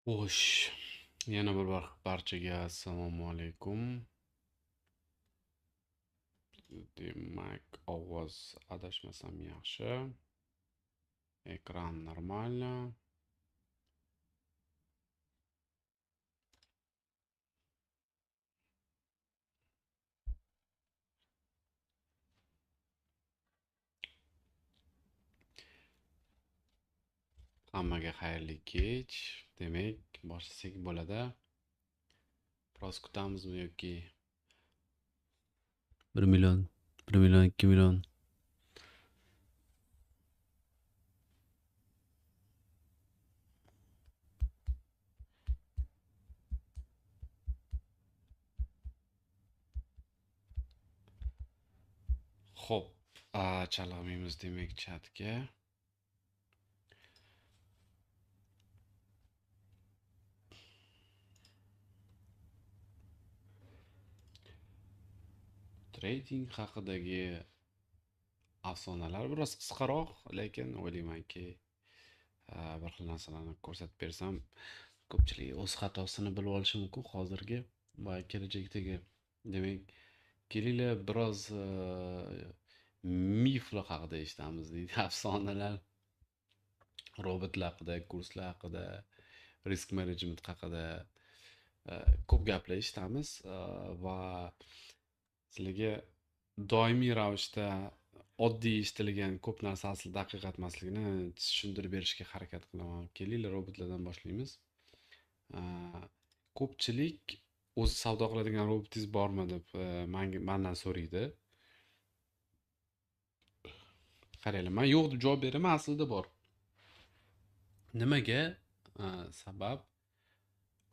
Xo'sh, yana bir bor barchaga assalomu alaykum. Demak, ovoz adashmasam yaxshi. Ekran нормально. Hammaga xayrli kech. Demak, boshlasak bo'ladi. Biroz kutamizmi yoki 1 million, 1 million, 2 million. Xo'p, chalg'maymiz demak chatga. Trading haqidagi afsonalar biroz qisqaroq, lekin o'ylaymanki, bir xil narsalarni ko'rsatib bersam, ko'pchilik o'z xatosini bilib olishi mumkin hozirgi va kelajakdagi. Demak, kelinglar biroz miflar haqida eshitamiz deydi, afsonalar, robotlar haqida, kurslar haqida, risk management haqida ko'p gaplar eshitamiz va sizlarga doimiy ravishda oddiy eshitilgan ko'p narsa aslida haqiqat emasligini tushuntirib berishga harakat qilaman. Kelinglar, robotlardan boshlaymiz. Ko'pchilik o'zi savdo qiladigan robotingiz bormi deb mendan so'raydi. Qaranglar, men yo'q deb javob beraman, aslida bor. Nimaga? Sabab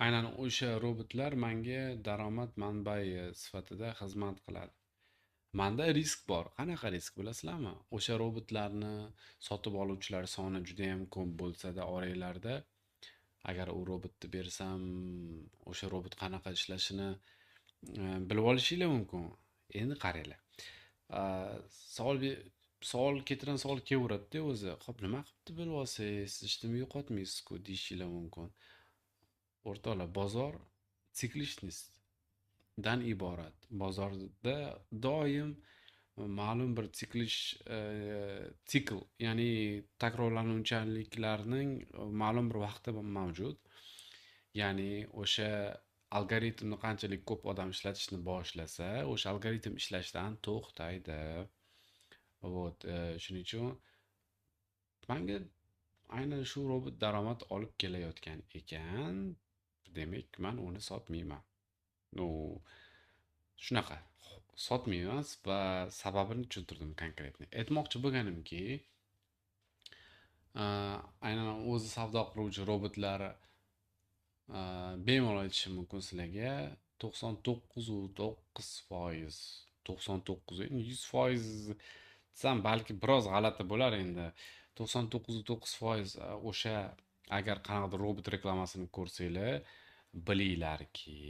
aynan o'sha robotlar menga daromad manbai sifatida xizmat qiladi. Menda risk bor. Qanaqa risk bilasizlarmi? O'sha robotlarni sotib oluvchilar soni juda ham ko'p bo'lsa-da, oranglarda agar u robotni bersam, o'sha robot qanaqa ishlashini bilib olishinglar mumkin. Endi qaranglar. Savol ketiran savol kelaveradi-da o'zi. Xo'p, nima qilibdi bilib olsangiz, siz ishlimi yo'qotmaysiz-ku deyishinglar mumkin. O'rtoqlar, bozor siklishdan iborat. Bozorda doim ma'lum bir sikl, ya'ni takrorlanuvchanliklarning ma'lum bir vaqti mavjud. Ya'ni o'sha algoritmni qanchalik ko'p odam ishlatishni boshlasa, o'sha algoritm ishlashdan to'xtaydi. Вот, shuning uchun menga aynan shu robot daromad olib kelayotgan ekan. Demak, men uni sotmayman. No, shunaqa sotmayman va sababini tushuntirdim konkretni. Aytmoqchi bo'lganimki, aynan o'zi savdo qiluvchi robotlar bemalol aytishim mumkin sizlarga 99.9%, 99, endi 100% desam balki biroz g'alati bo'lar endi. 99.9% o'sha agar qanaqadir robot reklamasini ko'rsanglar, bilinglarki,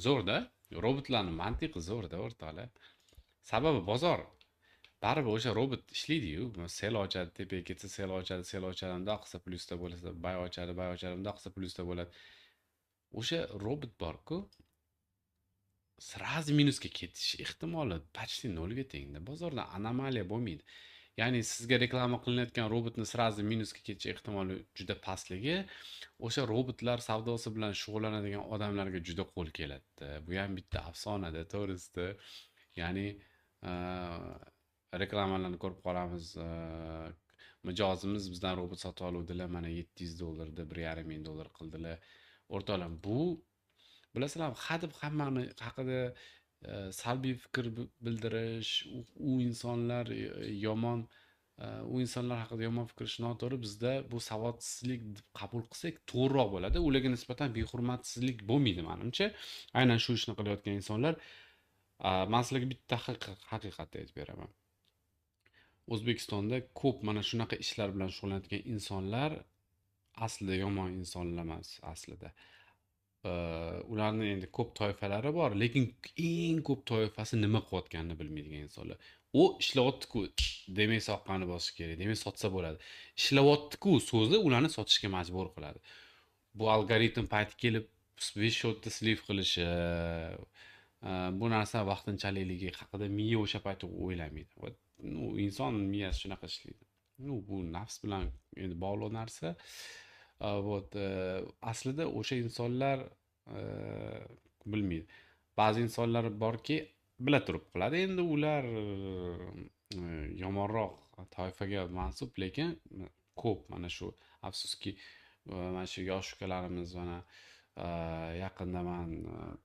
zo'rda, robotlarning mantiqi zo'rda o'rtoqlar. Sababi bozor baribir o'sha robot ishlaydi-yu, sell ochadi, tepaga ketsa sell ochadi, sell ochadi, bundoq qilsa plyusda bo'ladi, buy ochadi, buy ochadi, bundoq qilsa plyusda bo'ladi. O'sha robot bor-ku, srazi minusga ketish ehtimoli почти nolga tengda. Bozorda anomaliya bo'lmaydi. Ya'ni sizga reklama qilinayotgan robotni srazi minusga ketish ehtimoli juda pastligi o'sha robotlar savdosi bilan shug'ullanadigan odamlarga juda qo'l keladi. Bu ham bitta afsonada, to'g'risida. Ya'ni reklamalarni ko'rib qolamiz, mijozimiz bizdan robot sotib oluvdilar, mana $700 da 1,5 ming dollar qildilar. O'rtoqlar, bu bilasizlar, hadeb hammani haqida salbiy fikr bildirish, u insonlar yomon, u insonlar haqida yomon fikr qilish noto'g'ri. Bizda bu savodsizlik deb qabul qilsak to'g'riroq bo'ladi. Ularga nisbatan behurmatsizlik bo'lmaydi menimcha. Aynan shu ishni qilayotgan insonlar, men sizlarga bitta haqiqatni aytib beraman. O'zbekistonda ko'p mana shunaqa ishlar bilan shug'ullanadigan insonlar aslida yomon insonlar emas, aslida. Ularning endi ko'p toifalari bor, lekin eng ko'p toifasi nima qilayotganini bilmaydigan insonlar. U ishlayapti-ku, demak soqqani bosish kerak, demak sotsa bo'ladi. Ishlayapti-ku so'zi ularni sotishga majbur qiladi. Bu algoritm payti kelib 5 счёт ni слив qilishi, bu narsa vaqtinchalikligi haqida miya o'sha payt o'ylamaydi. Вот, ну, inson miyasi shunaqa ishlaydi. Ну, bu nafs bilan endi bog'liq narsa. Вот, aslida o'sha insonlar bilmaydi. Ba'zi insonlar borki, bila turib qiladi. Endi ular yomonroq toifaga mansub, lekin ko'p mana shu, afsuski, mana shu yosh ukalarimiz, mana yaqinda man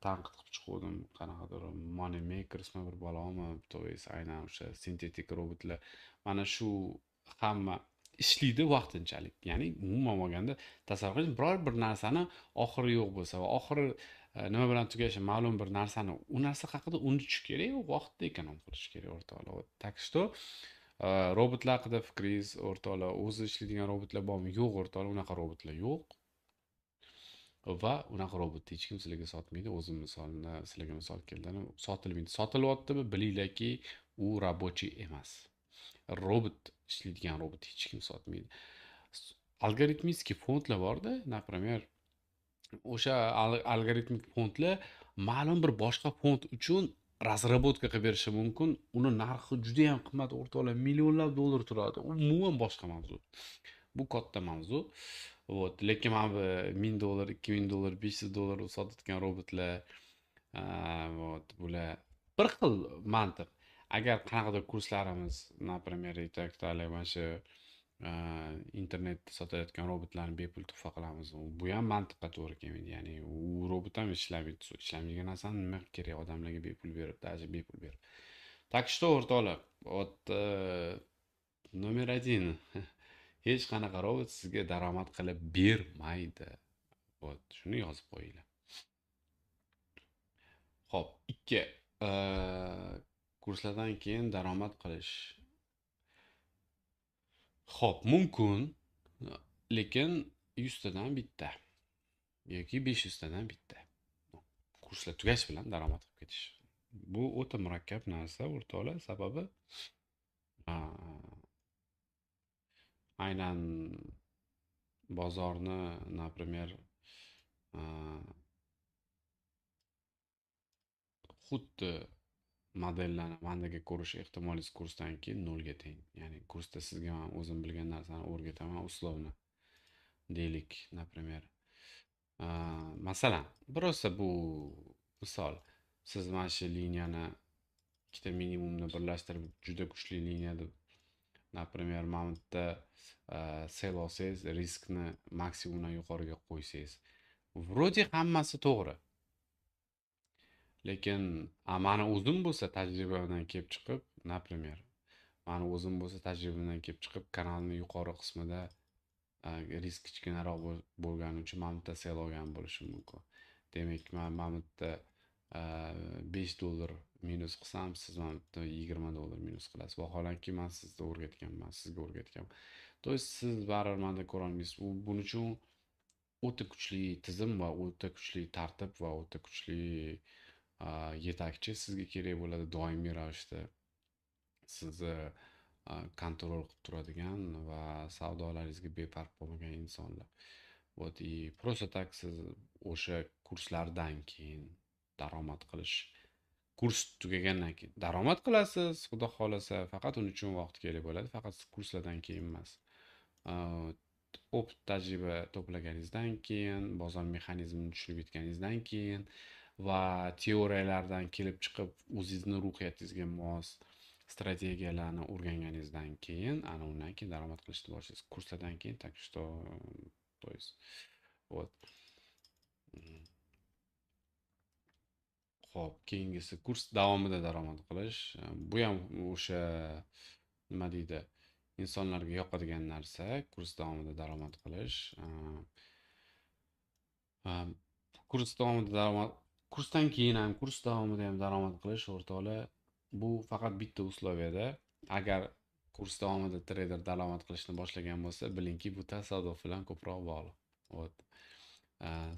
tanqid qilib chiquvdim, qanaqadir Money Makersmi, bir balomi, то есть aynan o'sha sintetik robotlar, mana shu hamma ishlaydi vaqtinchalik. Ya'ni umuman olganda, tasavvur qiling, biror bir narsani oxiri yo'q bo'lsa va oxiri nima bilan tugashi ma'lum bir narsani, u narsa haqida unutish kerak, u vaqtni эконом qilish kerak, o'rtoqlar. Так что robotlar haqida fikringiz, o'rtoqlar? O'zi ishlaydigan robotlar bormi? Yo'q, o'rtoqlar, unaqa robotlar yo'q va unaqa robotni hech kim sizlarga sotmaydi. O'zim misolida sizlarga misol keltirdim. Sotilmaydi. Sotilyaptimi, bilinglarki, u рабочий emas. Robot, ishlaydigan robot hech kim sotmaydi. Алгоритмический fondlar borda, например, o'sha algoritmik fondlar ma'lum bir boshqa fond uchun разработка qilib berishi mumkin. Uni narxi juda yam qimmat, o'rtoqlar, millionlab dollar turadi. U umuman boshqa mavzu, bu katta mavzu. Вот, lekin mana bu 1000 dollar, 2000 dollar, 500 dollar sotayotgan robotlar, вот, bular bir xil mantiq. Agar qanaqadir kurslarimiz, например, aytaylik, mana shu internetda sotayotgan robotlarni bepul tuhfa qilamiz, bu ham mantiqqa to'g'ri kelmaydi. Ya'ni u robot ham ishlamaydi. Ishlamaydigan narsani nima kerak odamlarga bepul berib, даже bepul berib? Так что, o'rtoqlar, вот, номер один: hech qanaqa robot sizga daromad qilib bermaydi. Вот shuni yozib qo'yinglar. Ho'p, ikki, kurslardan keyin daromad qilish. Ho'p, mumkin, lekin 100 tadan bitta yoki 500 tadan bitta kurslar tugashi bilan daromad qilib ketish. Bu o'ta murakkab narsa, o'rtoqlar, sababi aynan bozorni, например, xuddi modellarni mandaga ko'rish ehtimolingiz kursdan keyin nolga teng. Ya'ni kursda sizga man o'zim bilgan narsani o'rgataman, условно deylik, например, masalan, просто bu misol, siz mana shu liniyani ikkita minimumni birlashtirib, juda kuchli liniya deb, например, mana bu yerda sell olsangiz, riskni maksimumdan yuqoriga qo'ysangiz, вроде hammasi to'g'ri, lekin mani o'zim bo'lsa tajribamdan kelib chiqib, например, mani o'zim bo'lsa tajribamdan kelib chiqib, kanalni yuqori qismida risk kichkinaroq bo'lgani uchun mana bu yerda sell olgan bo'lishim mumkin. Demak, man mana bu yerda 5 dollar minus qilsam, siz mana bu yerda 20 dollar minus qilasiz. Vaholanki man sizni o'rgatganman, sizga o'rgatganman. То есть siz baribir manda ko'rolmaysiz. U buning uchun o'ta kuchli tizim va o'ta kuchli tartib va o'ta kuchli yetakchi sizga kerak bo'ladi, doimiy ravishda sizni контроль qilib turadigan va savdolaringizga befarq bo'lmagan insonlar. Вот, и просто так siz o'sha kurslardan keyin daromad qilish, kurs tugagandan keyin daromad qilasiz, xudo xohlasa, faqat uning uchun vaqt kerak bo'ladi, faqat kurslardan keyin emas. Опыт, tajriba to'plaganingizdan keyin, bozor mexanizmini tushunib yetganingizdan keyin va teoriyalardan kelib chiqib, o'zingizni ruhiyatingizga mos strategiyalarni o'rganganingizdan keyin, ana undan keyin daromad qilishni boshlaysiz kurslardan keyin. Так что, то есть, вот. Ho'p, keyingisi kurs davomida daromad qilish. Bu ham o'sha, nima deydi, insonlarga yoqadigan narsa, kurs davomida daromad qilish. Kurs davomida daromad, kursdan keyin ham, kurs davomida ham daromad qilish, o'rtoqlar, bu faqat bitta условия da: agar kurs davomida treyder daromad qilishni boshlagan bo'lsa, bilingki, bu tasodif bilan ko'proq bog'liq. Вот,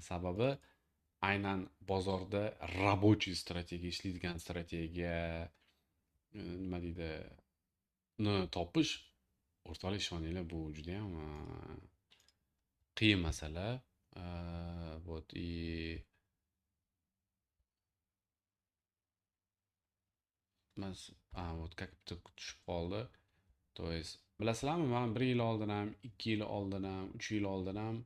sababi aynan bozorda рабочий strategiya, ishlaydigan strategiya, nima deydi, uni topish, o'rtoqlar, ishoninglar, bu judayam qiyin masala. Вот и вот как bitta tushib qoldi. То есть bilasizlarmi, men 1 yil oldin ham, 2 yil oldin ham, 3 yil oldin ham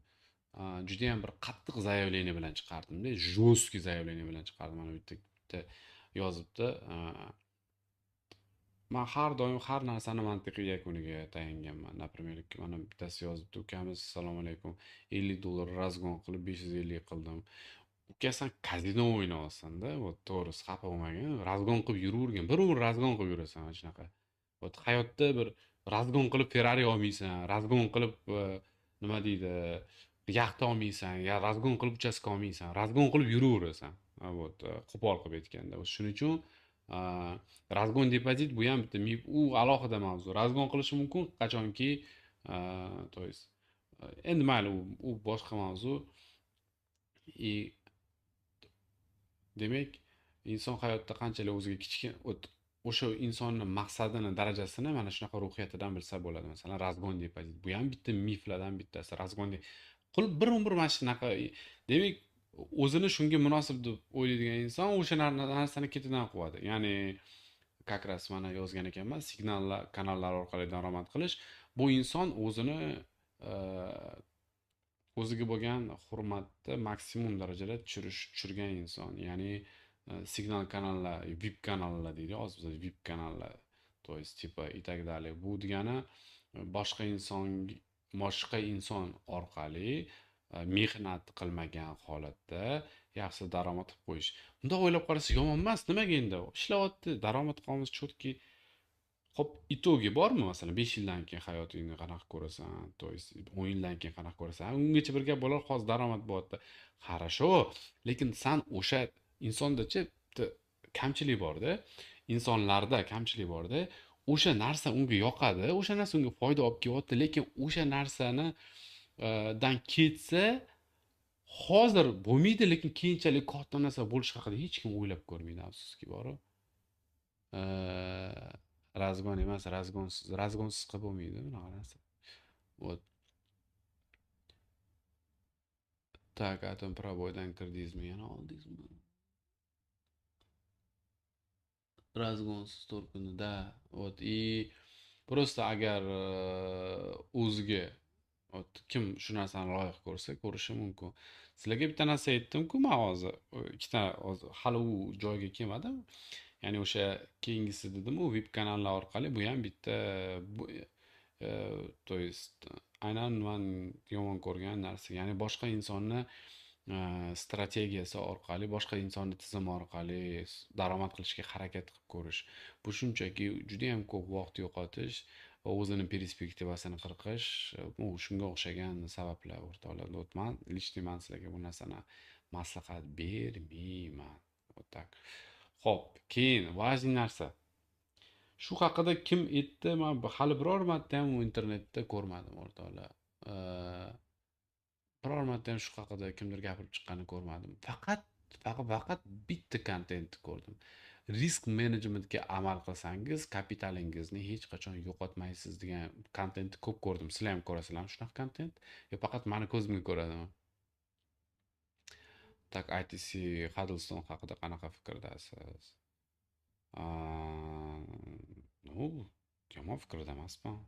juda ham bir qattiq заявление bilan chiqardim-da, жесткий заявление bilan chiqardim. Mana bitta yozibdi. Men har doim har narsani mantiqiy yakuniga tayanganman. Например, mana bittasi yozibdi, ukamiz assalomu alaykum, $50 razgon qilib 550 qildim. Uka san kazino o'ynayapsan-da, вот to'g'risi xafa bo'lmagin, razgon qilib yuravergin, bir umr razgon qilib yurasan mana shunaqa. Вот hayotda bir razgon qilib Ferrari olmaysan, razgon qilib nima deydi, yaxta olmaysan, ya razgon qilib uchastka olmaysan, razgon qilib yuraverasan. Вот qo'pol qilib aytganda. Shuning uchun razgon depozit bu ham bitta u alohida mavzu. Razgon qilishi mumkin qachonki, то есть endi mayli, u boshqa mavzu. И demak, inson hayotda qanchalik o'ziga kichkina o'sha insonning maqsadini, darajasini mana shunaqa ruhiyatidan bilsa bo'ladi. Masalan, razgon depozit bu ham bitta miflardan bittasi. Razgon qilib bir umr mana shunaqa, demak, o'zini shunga munosib deb o'ylaydigan inson o'sha narsani ketidan quvadi. Ya'ni как раз mana yozgan ekanman, signallar, kanallar orqali daromad qilish, bu inson o'zini o'ziga bo'lgan hurmatni maksimum darajada tushirgan inson. Ya'ni signal kanallar, VIP kanallar deydi, hozir bizda VIP kanallar, то есть типа и так далее. Bu degani boshqa inson orqali mehnat qilmagan holatda yaxshi daromad qilib qo'yish. Bunda o'ylab qarasa yomon emas, nimaga endi ishlayapti, daromad qilamiz, chotki. Xo'p, itogi bormi? Masalan, 5 yildan keyin hayotingni qanaqa ko'rasan, to есть 10 yildan keyin qanaqa ko'rasan? Ungacha bir gap bo'lar, hozir daromad bo'lyapti. Хорошо, lekin san o'sha insondachi kamchilik borda, insonlarda kamchilik borda, o'sha narsa unga yoqadi, o'sha narsa unga foyda olib kelyapti, lekin o'sha narsani dan ketsa hozir bo'lmaydi, lekin keyinchalik katta narsa bo'lishi haqida hech kim o'ylab ko'rmaydi, afsuski bor-ku. Razgon emas, razgonsiz, razgonsiz qilib bo'lmaydi bunaqa narsa. Вот. Так, atom proboydan kirdingizmi? Yana oldingizmi? Razgonsiz 4 kunda, da. Вот и просто agar o'ziga kim shu narsani loyiq ko'rsa, ko'rishi mumkin. Sizlarga bitta narsa aytdim-ku, men hozir ikkita hozir hali u joyga kelmadim. Ya'ni o'sha keyingisi dedim-u, VIP kanallar orqali bu ham bitta то есть aynan men yomon ko'rgan narsa. Ya'ni boshqa insonni strategiyasi orqali, boshqa insonni tizimi orqali daromad qilishga harakat qilib ko'rish. Bu shunchaki juda ham ko'p vaqt yo'qotish va o'zini perspektivasini qirqish, bu shunga o'xshagan sabablar o'rtoqlar. Man лично men sizlarga bu narsani maslahat bermayman. Вот так. Xo'p, keyin важный narsa. Shu haqida kim aytdi, men hali biror marta ham internetda ko'rmadim o'rtoqlar. Biror marta ham shu haqida kimdir gapirib chiqqanini ko'rmadim. Faqat bitta kontentni ko'rdim. Risk menejmentga amal qilsangiz, kapitalingizni hech qachon yo'qotmaysiz degan kontentni ko'p ko'rdim. Sizlar ham ko'rasizlarmi shunaqa kontent? Yo faqat meni ko'zimga ko'radimi? Tak, ITC Huddleston haqida qanaqa fikrdasiz? Ну, yomon fikrda emasman.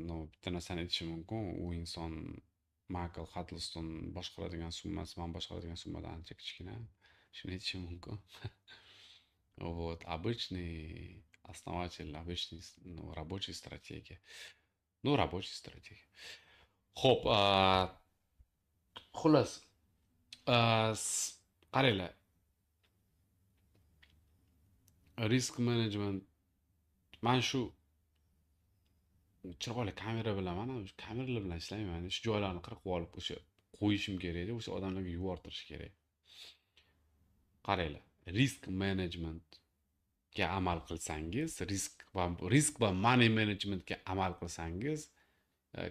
No, bitta narsani aytishim mumkin. U inson Michael Huddleston boshqaradigan summasi men boshqaradigan summadan ancha kichkina. Shuni aytishim mumkin. Вот, обычный основатель, обычный, ну, рабочая стратегия. Ну, рабочая стратегия. Xo'p, xullas, qaranglar. Risk management mana shu chiroyli kamera bilan, mana shu kameralar bilan ishlamayman. Shu joylarni qirqib olib o'sha qo'yishim kerak edi, o'sha odamlarga yubortirish kerak. Qaranglar, risk managementga amal qilsangiz, risk va money managementga amal qilsangiz,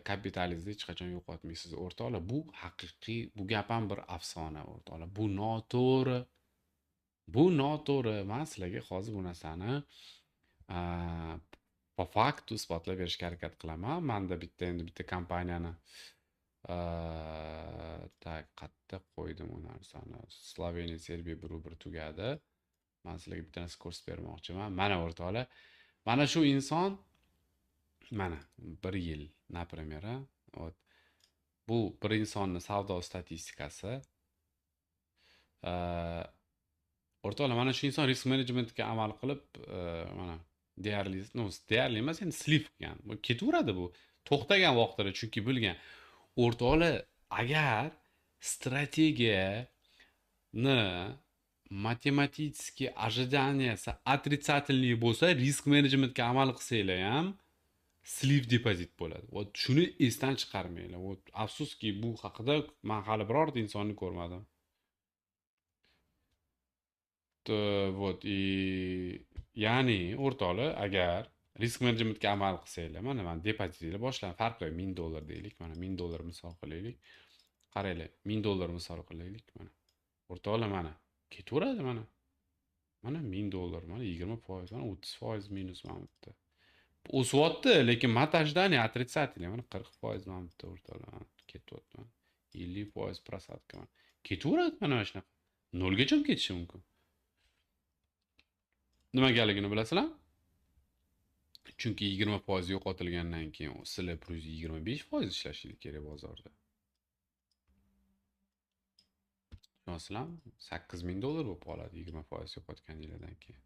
kapitalingizni hech qachon yo'qotmaysiz o'rtoqlar. Bu haqiqiy, bu gap ham bir afsona o'rtoqlar. Bu noto'g'ri. Bu noto'g'ri. Men sizlarga hozir bu narsani по факту isbotlab berishga harakat qilaman. Menda bitta endi bitta kompaniyani Так, qayerda qo'ydim u narsani? Sloveniya, Serbiya 1-1 tugadi. Men sizlarga bitta narsa ko'rsatib bermoqchiman. Mana o'rtoqlar, mana shu inson mana 1 yil, например, вот. Bu bir insonning savdo statistikasi. O'rtoqlar, mana shu inson risk managementga amal qilib, mana deyarli, no, deyarli emas, endi slip qilgan. Bu ketaveradi bu. To'xtagan vaqtida, chunki bilgan. O'rtoqlar, agar strategiyani matematik ожиданияsi отрицательный bo'lsa, risk managementga amal qilsanglar ham slip depozit bo'ladi. Вот shuni esdan chiqarmanglar. Вот afsuski bu haqida men hali birorta insonni ko'rmadim. Вот и ya'ni o'rtoqlar, agar risk managementga amal qilsanglar, mana men depozitinglar boshlan farqi yo'q, $1000 deylik, mana $1000 misol qilaylik. Qaranglar, $1000 misol qilaylik mana. O'rtoqlar, mana ketaveradi mana. Mana $1000, mana 20%, mana 30% minus mana bu yerda. O'syapti, lekin matajdan отрицательный, mana 40% mana bu yerda o'rtoqlar, ketyapti mana. 50% prosadka mana. Ketaveradi mana shunaqa. Nolgacha ham ketishi mumkin. Nimagaligini bilasizlar? Chunki 20% yo'qotilgandan keyin sizlar plus 25% ishlashingiz kerak bozorda. Tushunasizlarmi? $8000 bo'lib qoladi 20% yo'qotganinglardan keyin.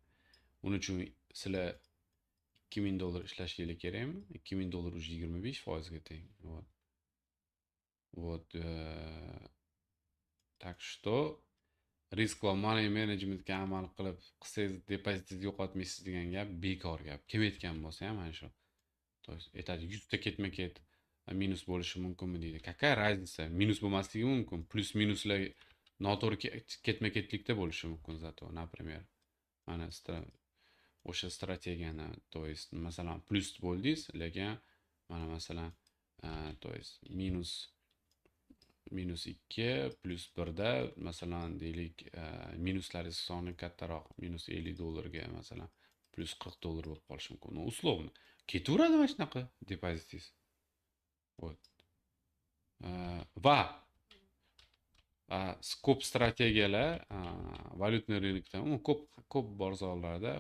Uning uchun sizlar $2000 ishlashingiz kerakmi? $2000 уже 25% ga teng. Вот. Вот, так что risk va money managementga amal qilib qilsangiz depozitingizni yo'qotmaysiz degan gap bekor gap. Kim aytgan bo'lsa ham mana shu. То есть aytadi 100 ta ketma-ket minus bo'lishi mumkinmi deydi. Какая разница? Minus bo'lmasligi mumkin. Plus minuslar noto'g'ri ketma-ketlikda bo'lishi mumkin zato, например. Mana o'sha strategiyani, то есть masalan plus bo'ldingiz, lekin mana masalan, то есть minus 2 plus 1 da masalan deylik, minuslaringiz soni kattaroq, minus $50 ga masalan plus $40 bo'lib qolishi mumkin. Ну, условно. Ketaveradi mana shunaqa depozitingiz. Вот. Va ko'p strategiyalar valyutniy rынокda, ko'p bozorlarda,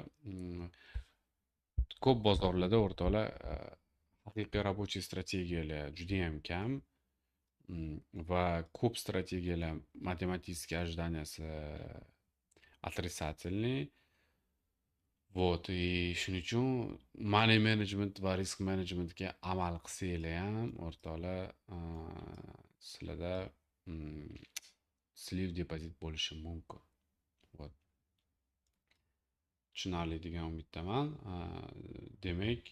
ko'p bozorlarda o'rtoqlar, haqiqiy рабочий strategiyalar juda ham kam. Va ko'p strategiyalar matematik ожиданияsi отрицательный. Вот, и shuning uchun money management va risk managementga amal qilsanglar ham o'rtoqlar, sizlarda slip depozit bo'lishi mumkin. Вот. Tushunarli degan umiddaman. Demak,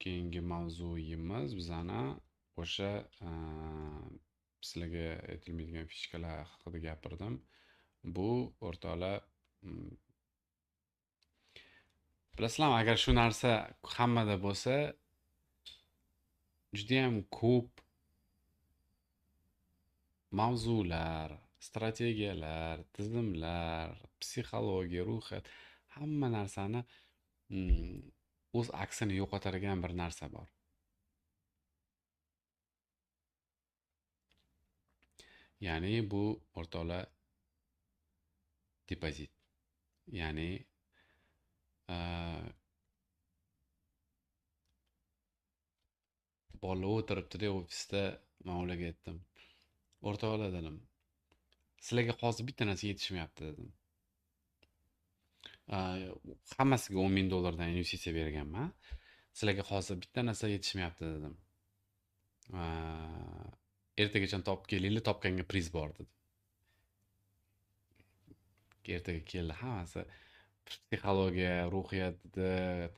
keyingi mavzuyimiz bizani o'sha sizlarga aytilmaydigan fishkalar haqida gapirdim. Bu o'rtoqlar, bilasizlarmi, agar shu narsa hammada bo'lsa, juda ham ko'p mavzular, strategiyalar, tizimlar, psixologiya, ruhiyat, hamma narsani o'z aksini yo'qotadigan bir narsa bor. Ya'ni bu o'rtoqlar depozit. Ya'ni bolalar o'tiribdi-da ofisda, men ularga aytdim. O'rtoqlar dedim, sizlarga hozir bitta narsa yetishmayapti dedim. Hammasiga $10,000 dan investitsiya berganman. Sizlarga hozir bitta narsa yetishmayapti dedim. Ertagacha topib kelinglar, topganga priz bor dedim. Ertaga keldi, hammasi psixologiya, ruhiyat dedi,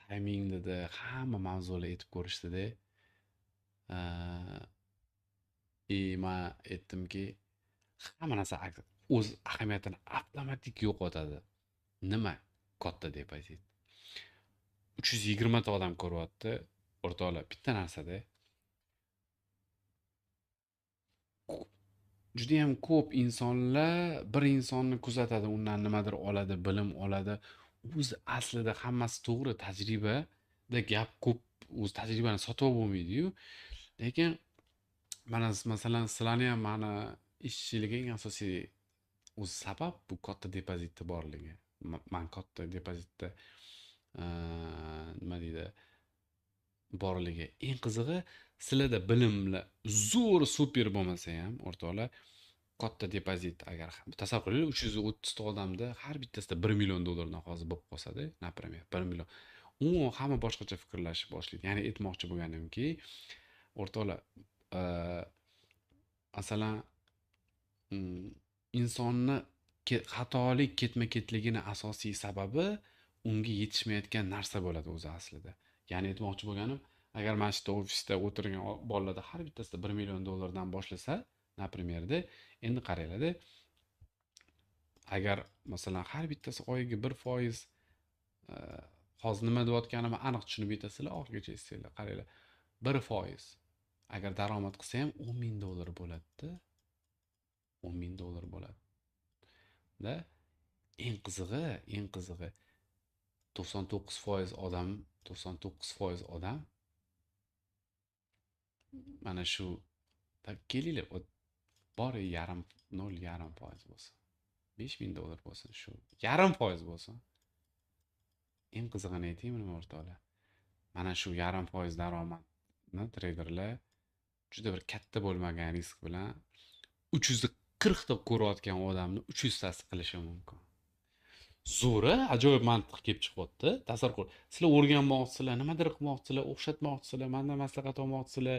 timing dedi, hamma mavzular aytib ko'rishdida. Men aytdimki, hamma narsa o'z ahamiyatini avtomatik yo'qotadi. Nima? Katta depozit. 320 ta odam ko'ryapti, o'rtoqlar, bitta narsada. Juda ham ko'p insonlar bir insonni kuzatadi, undan nimadir oladi, bilim oladi. O'zi aslida hammasi to'g'ri, tajribada gap ko'p, o'zi tajribani sotib bo'lmaydi-yu. Lekin Mana masalan, sizlarni ham mani ishchiligiga eng asosiy o'zi sabab bu katta depozitda borligi. Man katta depozitda nima deydi borligi. Eng qizig'i, sizlarda bilimlar zo'r super bo'lmasa ham, o'rtoqlar, katta depozit agar tasavvur qilinglar, 330 ta odamda har bittasida 1 million dollardan hozir bo'lib qolsa-da, например, 1 million. Umuman hamma boshqacha fikrlashni boshlaydi. Ya'ni aytmoqchi bo'lganimki, o'rtoqlar, masalan, insonni xatolik ketma-ketligini asosiy sababi unga yetishmayotgan narsa bo'ladi o'zi aslida. Ya'ni aytmoqchi bo'lganim, agar mana shu ofisda o'tirgan bolalarda har bittasida 1 million dollardan boshlasa, например-da, endi qaranglar-da, agar masalan har bittasi oyiga 1%, hozir nima deyotganimni aniq tushunib yetasizlar, oxirigacha eshitsanglar, qaranglar. 1% agar daromad qilsa ham 10 ming dollar bo'ladi-da. 10 ming dollar bo'ladi. Da eng qizig'i, eng qizig'i 99% odam, 99% odam mana shu kelinglar, bor yarim 0.5% bo'lsin. 5 ming dollar bo'lsin, shu 0.5% bo'lsin. Eng qizig'ini aytaymi nima o'rtoqlar? Mana shu 0.5% daromadni treyderlar juda bir katta bo'lmagan risk bilan 340 ta ko'rayotgan odamni 300 tasi qilishi mumkin. Zo'ri, ajoyib mantiq kelib chiqyapti. Tasavvur qil. Sizlar o'rganmoqchisizlar, nimadir qilmoqchisizlar, o'xshatmoqchisizlar, mendan maslahat olmoqchisizlar,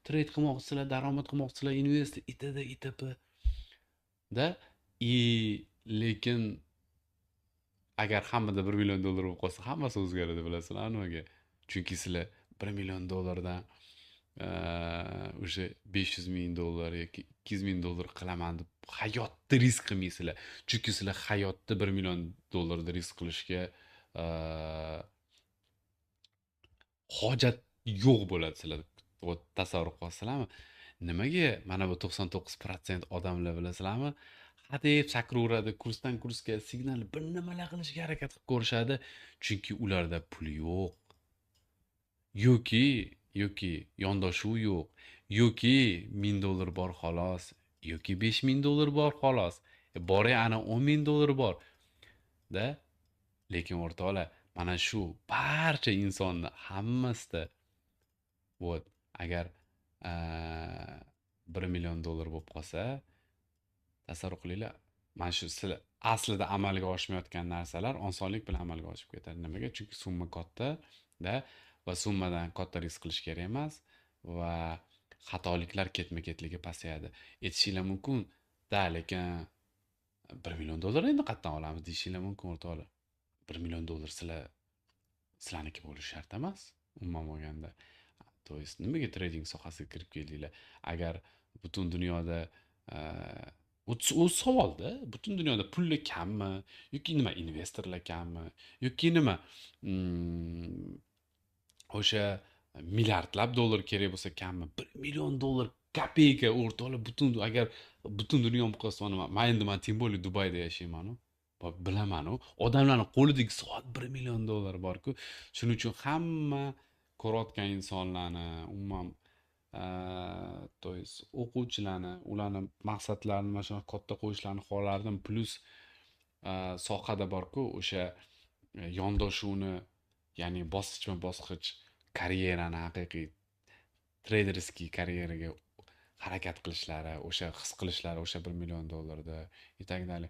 trade qilmoqchisizlar, daromad qilmoqchisizlar, investor itd itp. Da, i lekin agar hammada 1 million dollar bo'lib qolsa, hammasi o'zgaradi, bilasizlar nimaga? Chunki sizlar 1 million dollardan o'sha 500 ming dollar yoki 200 ming dollar qilaman deb hayotda risk qilmaysizlar. Chunki sizlar hayotda 1 million dollarda risk qilishga hojat yo'q bo'ladi sizlar. Tasavvur qilasizlarmi? Nimaga mana bu 99% odamlar bilasizlarmi? Hadeb sakraveradi, kursdan kursga signal bir nimalar qilishga harakat qilib ko'rishadi, chunki ularda pul yo'q. Yoki yondashuv yo'q, yoki 1000 dollar bor xolos, yoki 5000 dollar bor xolos. Bori ana 10 ming dollar bor. Da, lekin o'rtoqlar, mana shu barcha insonni hammasida вот agar 1 million dollar bo'lib qolsa, tasavvur qilinglar, mana shu sizlar aslida amalga oshmayotgan narsalar osonlik bilan amalga oshib ketadi. Nimaga? Chunki summa katta, da, va summadan katta risk qilish kerak emas va xatoliklar ketma-ketligi pasayadi. Aytishinglar mumkin, da, lekin 1 million dollar endi qayerdan olamiz deyishinglar mumkin o'rtoqlar. 1 million dollar sizlarniki bo'lishi shart emas, umuman olganda. To есть nimaga trading sohasiga kirib keldinglar? Agar butun dunyoda o'z savolda, butun dunyoda pullar kammi yoki nima investorlar kammi yoki nima o'sha milliardlab dollar kerak bo'lsa kammi? 1 million dollar kopeyka o'rtoqlar, butun agar butun dunyo miqyosida man endi man тем более Dubayda yashayman-u, bilaman-u, odamlarning qo'lidagi soat 1 million dollar bor-ku. Shuning uchun hamma ko'rayotgan insonlarni, umuman то есть o'quvchilarni, ularni maqsadlarini mana shunaqa katta qo'yishlarini xohlardim. Plus sohada bor-ku o'sha yondoshuvni, ya'ni bosqichma-bosqich karyerani, haqiqiy treyderskiy karyeraga harakat qilishlari, o'sha his qilishlari, o'sha 1 million dollarda и так далее.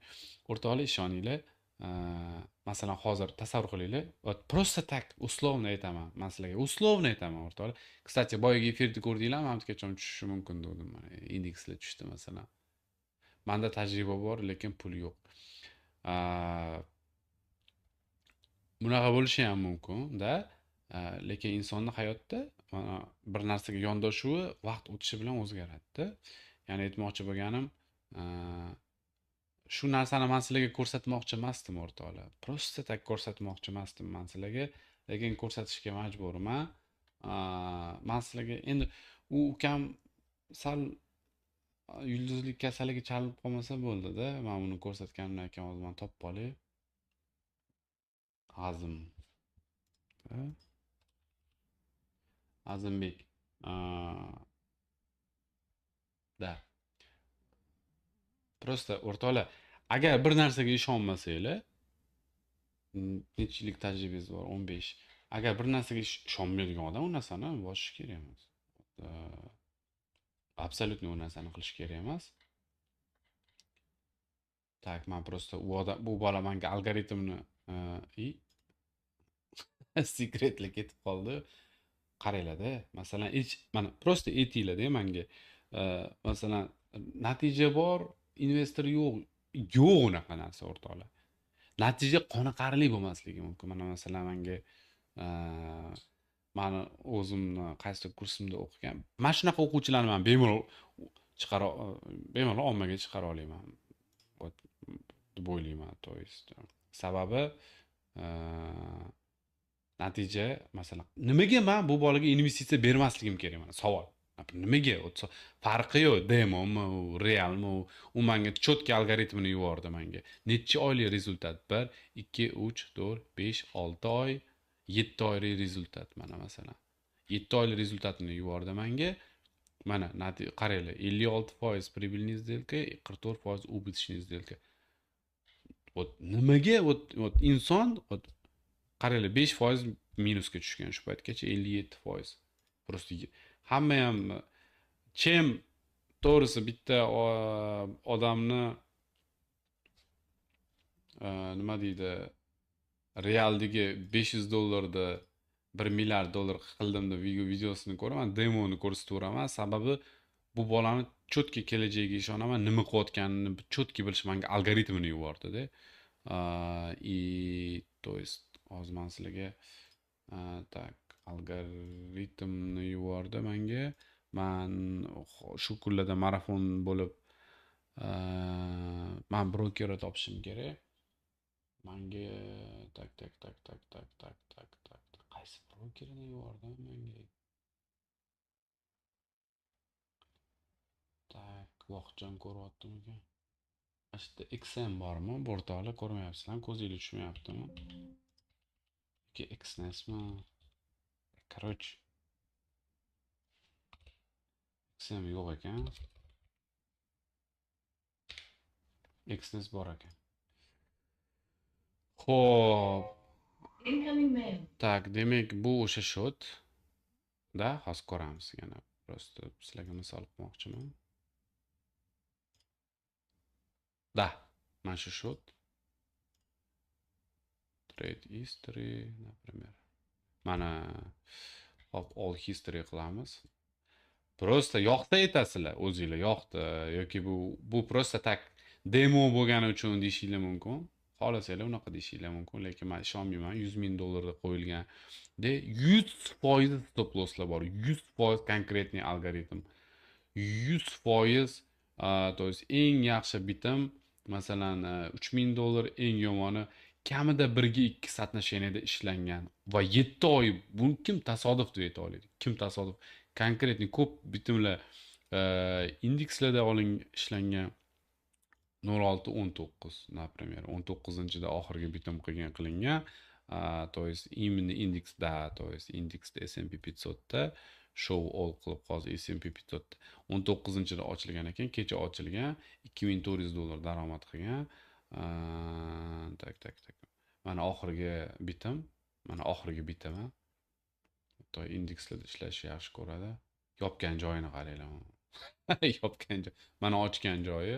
O'rtoqlar, ishoninglar, masalan hozir tasavvur qilinglar, вот просто так условно aytaman, man sizlarga условно aytaman o'rtoqlar. Кстати, boyagi efirda ko'rdinglar, mana bu yergacha tushishi mumkin dedim, mana indekslar tushdi masalan. Menda tajriba bor, lekin pul yo'q. Bunaqa bo'lishi ham mumkin-da, lekin insonni hayotda mana bir narsaga yondashuvi vaqt o'tishi bilan o'zgaradi-da. Ya'ni aytmoqchi bo'lganim, shu narsani men sizlarga ko'rsatmoqchi emasdim o'rtoqlar. Просто так ko'rsatmoqchi emasdim men sizlarga, lekin ko'rsatishga majburman. Men sizlarga endi u ukam sal yulduzlik kasaliga chalinib qolmasa bo'ldi-da. Men uni ko'rsatganimdan keyin hozir men topib olay. Azim. Azimbek. Да. Просто o'rtoqlar, agar bir narsaga ishonmasanglar, necha yillik tajribangiz bor? 15. Agar bir narsaga ishonmaydigan odam u narsani bosishi kerak emas. Абсолютно u narsani qilish kerak emas. Так, men просто u odam, bu bola menga algoritmni sekretli ketib qoldi. Qaranglar-da, masalan, hech mana просто aytinglar-da menga. Masalan, natija bor, investor yo'q. Yo'q unaqa narsa o'rtoqlar. Natija qoniqarli bo'lmasligi mumkin. Mana masalan menga mani o'zimni qaysi kursimda o'qigan mana shunaqa o'quvchilarni men bemalol chiqara, bemalol ommaga chiqara olaman deb o'ylayman. То есть sababi natija, masalan, nimaga men bu bolaga investitsiya bermasligim kerak, mana savol. Nimaga? Farqi yo'q, demomi, u realmi, u menga четкий algoritmini yubordi menga. Necha oylik rezultat? 1, 2, 3, 4, 5, 6 oy, 7 oylik rezultat mana masalan. 7 oylik rezultatini yubordi menga. Mana qaranglar, 56% прибыльный сделка, 44% убыточный сделка. Вот nimaga вот inson вот qaranglar, 5% minusga tushgan shu paytgacha, 57%. Просто hamma ham chem to'g'risi bitta odamni nima deydi, realdagi $500da 1 milliard dollar qildim deb videosini ko'raman, demoni ko'rsataveraman. Sababi bu bolani cho'tki kelajagiga ishonaman, nima qilayotganini cho'tki bilish menga algoritmini yubordi-da. И то есть hozir men sizlarga так algoritmni yubordi menga. Men shu kunlarda marafon bo'lib men brokerni topishim kerak. Menga tak tak tak tak tak tak tak tak qaysi brokerni yubordi menga? Tak, vaqtjon ko'ryaptimikan? Mana shu yerda XM bormi? O'rtoqlar ko'rmayapsizlar, ko'zingizga tushmayaptimi? Yoki XNSmi? Короче, XM yo'q ekan. XNS bor ekan. Xo'p. Tak, demak bu o'sha shot. Da, hozir ko'ramiz yana. Просто sizlarga misol qilmoqchiman. Da, mana shu shot. Trade history, например. Mana hop all history qilamiz. Просто yoqda aytasizlar, o'zinglar yoqdi yoki bu просто tak demo bo'lgani uchun deyishinglar mumkin. Xohlasanglar unaqa deyishinglar mumkin, lekin men ishonmayman. 100 000 dollarda qo'yilgan de 100% stop losslar bor, 100% конкретный algoritm, 100%, то есть eng yaxshi bitim masalan 3000 dollar, eng yomoni kamida 1ga 2 соотношениеda ishlangan va 7 oy. Buni kim tasodif deb ayta oladi? Kim tasodif? Конкретный ko'p bitimlar indekslarda ishlangan. 06.19 например, 19-da oxirgi bitim qilingan. То есть именно indeksda, то есть indeksda S&P 500da show all qilib hozir S&P 500 19-da ochilgan ekan, kecha ochilgan, 2400 dollar daromad qilgan. Tak tak tak. Mana oxirgi bitim, mana oxirgi bitimi. Hatto indekslarda ishlashni yaxshi ko'radi. Yopgan joyini qaranglar. Yopgan joy. Mana ochgan joyi.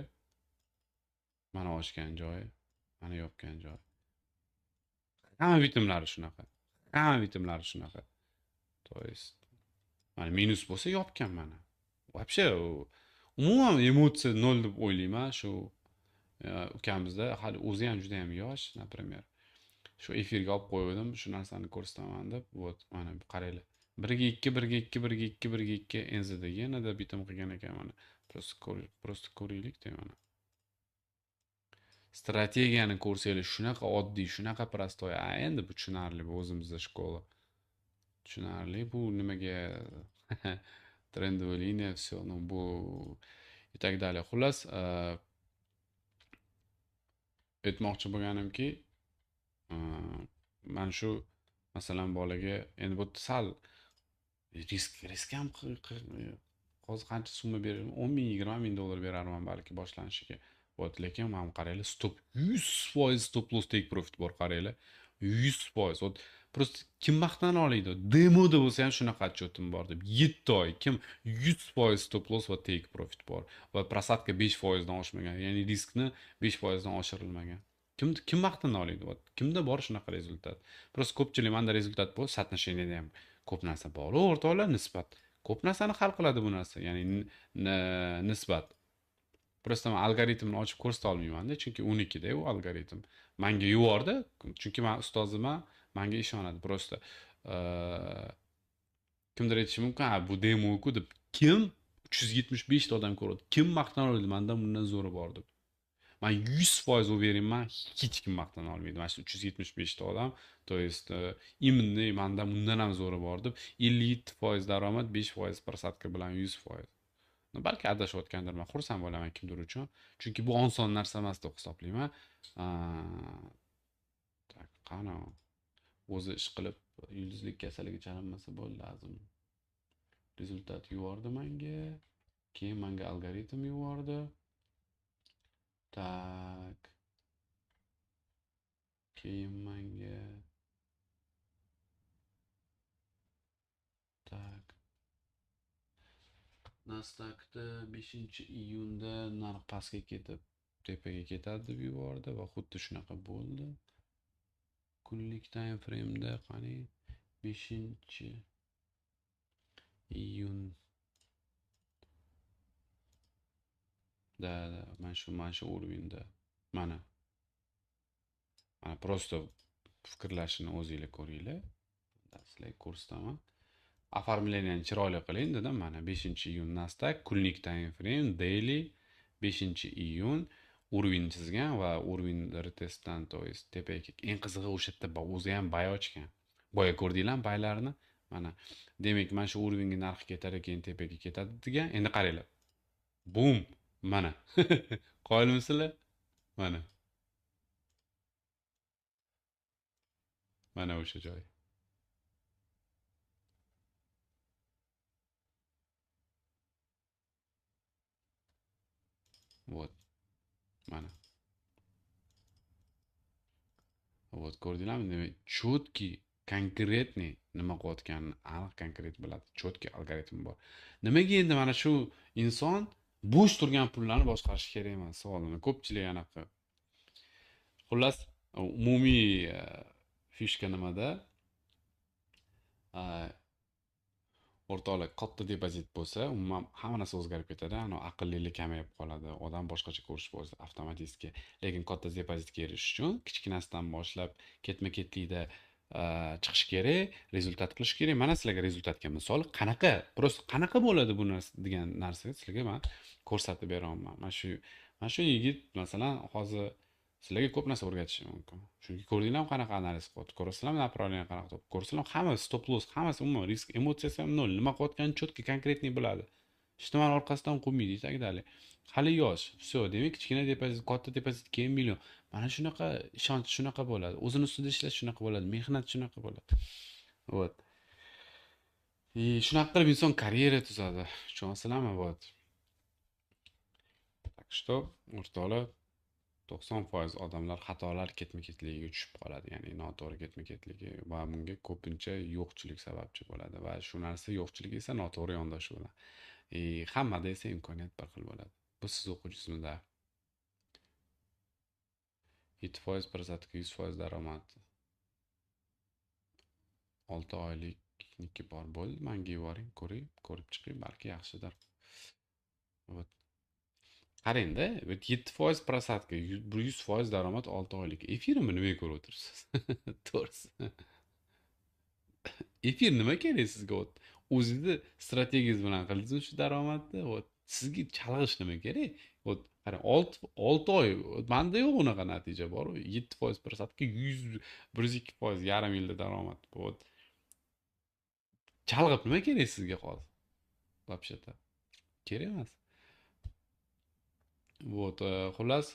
Mana ochgan joyi, mana yopgan joyi. Hamma bitimlari shunaqa. Hamma bitimlari shunaqa. То есть mana minus bo'lsa yopgan mana. Вообще umuman emotsiya nol deb o'ylayman shu ukamizda, hali o'zi ham juda ham yosh, например. Shu efirga olib qo'ydim, shu narsani ko'rsataman deb. Вот mana qaranglar. 1ga 2, 1ga 2, 1ga 2, 1ga 2 NZda yanada bitim qilgan ekan mana. Просто ko'raylik-da mana. Strategiyani ko'rsanglar shunaqa oddiy, shunaqa prostoy. Endi bu tushunarli, bu o'zimizda shkola. Tushunarli, bu nimaga трендовая линия, все, ну bu и так далее. Xullas, aytmoqchi bo'lganimki, mana shu masalan bolaga endi bu sal risk ham Hozir qancha summa beraman? 10 ming, 20 ming dollar berarman balki boshlanishiga. Вот, lekin mana qaranglar, stop 100% stop loss take profit bor, qaranglar. 100%. Вот просто kim maqtana oladi? Demoda bo'lsa ham shunaqa отчетim bor deb. 7 oy kim 100% stop loss va take profit bor va просадка 5% dan oshmagan, ya'ni riskni 5% dan oshirilmagan. Kim maqtana oladi? Вот kimda bor shunaqa rezultat? Просто ko'pchilik menda rezultat bor, соотношениеda ham ko'p narsa bor, o'rtoqlar, nisbat. Ko'p narsani hal qiladi bu narsa, ya'ni nisbat. Просто men algoritmni ochib ko'rsata olmayman-da, chunki 12-da u algoritm. Menga yubordi, chunki men ustozim, menga ishonadi. Просто kimdir aytishi mumkin, ha, bu demo-ku deb. Kim 375 ta odam ko'radi? Kim maqtana oladi mendan bundan zo'ri bor deb? Men 100% уверенman, hech kim maqtana olmaydi. Mana shu 375 ta odam, то есть именно mendan bundan ham zo'ri bor deb 57% daromad, 5% просадка bilan 100%. Balki adashayotgandirman, xursand bo'laman kimdir uchun. Chunki bu oson narsa emas deb hisoblayman. Tak, qani o'zi ish qilib yulduzlik kasaliga chalinmasa bo'ldi lazim. Rezultat yubordi menga. Keyin menga algoritm yubordi. Tak. Keyin menga tak. Nasdaqda 5-iyunda narx pastga ketib, tepaga ketadi deb yubordi va xuddi shunaqa bo'ldi. Kunlik time frame'da qani 5-iyun da mana shu o'rvinda mana просто fikrlashini o'zingizlar ko'ringlar. Sizlarga ko'rsataman. Оформлениeni chiroyli qiling dedim. Mana 5-iyun Nasdaq kunlik time frame daily 5-iyun уровень chizgan va уровень retestdan, to есть tepaga. Eng qizig'i o'sha yerda o'zi ham bay ochgan. Boya ko'rdinglarmi baylarni? Mana demak, mana shu уровеньga narxi ketar keyin tepaga ketadi degan. Endi qaranglar. Bum! Mana. Qoyilmisizlar? Mana. Mana o'sha joy. Вот. Mana. Вот, ko'rdinglarmi? Demak, четкий, конкретный nima qilayotganini aniq konkret biladi. Четкий algoritm bor. Nimaga endi mana shu inson bo'sh turgan pullarni boshqarish kerak emas savolini ko'pchilik anaqa. Xullas, umumiy fishka nimada? O'rtoqlar, katta depozit bo'lsa, umuman hamma narsa o'zgarib ketadi. Ana aqllilik kamayib qoladi, odam boshqacha ko'rish bo'lsa avtomatik. Lekin katta depozitga erishish uchun kichkinasidan boshlab ketma-ketlikda chiqish kerak, rezultat qilish kerak. Mana sizlarga rezultatga misol qanaqa, просто qanaqa bo'ladi bu narsa degan narsani sizlarga men ko'rsatib beraman. Mana shu yigit masalan hozir sizlarga ko'p narsa o'rgatishi mumkin. Chunki ko'rdinglarmi qanaqa analiz qilyapti, ko'rasizlarmi направление qanaqa topib, ko'rasizlarmi hamma stop loss, hammasi umuman risk, emotsiyasi ham nol, nima qilayotganini четко конкретный biladi. Hech nimani orqasidan quvmaydi, и так далее. Hali yosh, всё, demak kichkina depozit, katta depozit, keyin million. Mana shunaqa ishonch shunaqa bo'ladi. O'zini ustida ishlash shunaqa bo'ladi, mehnat shunaqa bo'ladi. Вот. И shunaqa qilib inson karyera tuzadi. Tushunasizlarmi? Вот. Так что, o'rtoqlar, 90% odamlar xatolar ketma-ketligiga tushib qoladi, ya'ni noto'g'ri ketma-ketligi va bunga ko'pincha yo'qchilik sababchi bo'ladi va shu narsa yo'qchilik esa noto'g'ri yondashuv bilan. Hammada esa imkoniyat bir xil bo'ladi. Bu siz o'quvchisizda 7% prosentka 100% daromad. 6 oylikniki bor bo'ldi. Menga yuboring, ko'ring, ko'rib chiqing, balki yaxshidir. Вот. Qarangda, 7% prosentka, 100% daromad 6 oylik. Efirmi nimaga ko'rib o'tiribsiz? To'g'risi. Efir nima kerak sizga? O'zingizni strategiyangiz bilan qildingiz shu daromadni. Вот. Sizga chalg'ish nima kerak? Вот, qarang, 6 oy menda yo'q unaqa natija bor. 7% prosentka 102% yarim yilda daromad. Вот. Chalg'ib nima kerak sizga hozir? Вообще-то kerak emas. Вот, xullas,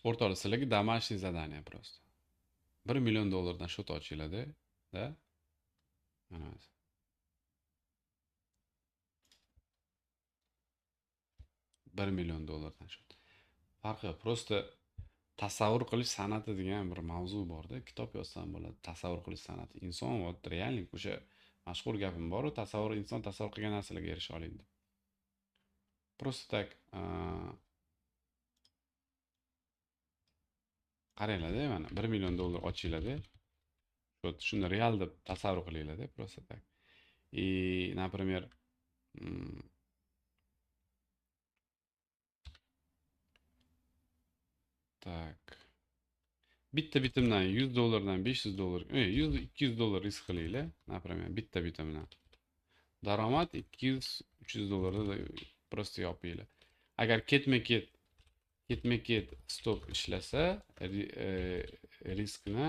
o'rtoqlar, sizlarga домашний задание просто. $1 million счет ochinglar-da, Da? Mana $1 million счет. Farqi yo'q. Просто tasavvur qilish san'ati degan bir mavzu borda, kitob yozsam bo'ladi. Tasavvur qilish san'ati. Inson вот reallik o'sha mashhur gapim bor-u, tasavvur, inson tasavvur qilgan narsalarga erisha oladi deb. Просто так qaranglar-da, mana $1 million ochinglar-da. Shuni real deb tasavvur qilinglar-da, просто так. И, например, так. Bitta bitimdan $100 dan $500, $100-200 risk qilinglar, например, bitta bitimdan. Daromad $200-300 просто yopinglar. Agar ketma-ket stop ishlasa, riskni,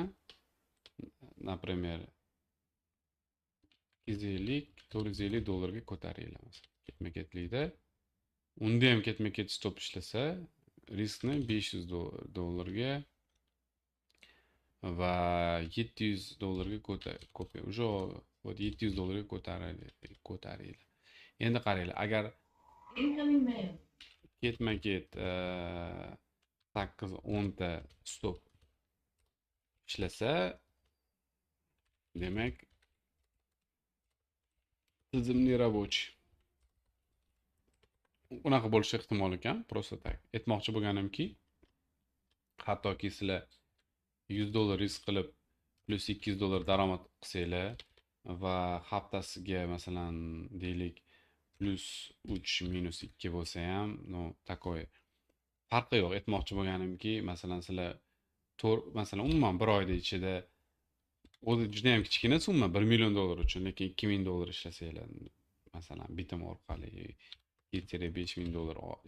например, $250-450 ko'taringlar masalan. Ketma-ketlikda. Unda ham ketma-ket stop ishlasa, riskni $500 va $700 ko'pay. Уже вот $700 ko'taringlar. Endi qaranglar, agar ketma-ket 8-10 ta stop ishlasa, demak tizimli рабочий. Unaqa bo'lishi ehtimol ekan, просто так. Aytmoqchi bo'lganimki, hattoki sizlar $100 risk qilib plus $200 daromad qilsanglar va haftasiga masalan deylik plus 3 minus 2 bo'lsa ham, no, такой farqi yo'q. Aytmoqchi bo'lganimki, masalan sizlar masalan umuman bir oyda ichida o'zi juda ham kichkina summa $1 million uchun, lekin $2000 ishlasanglar, masalan bitim orqali $7-5000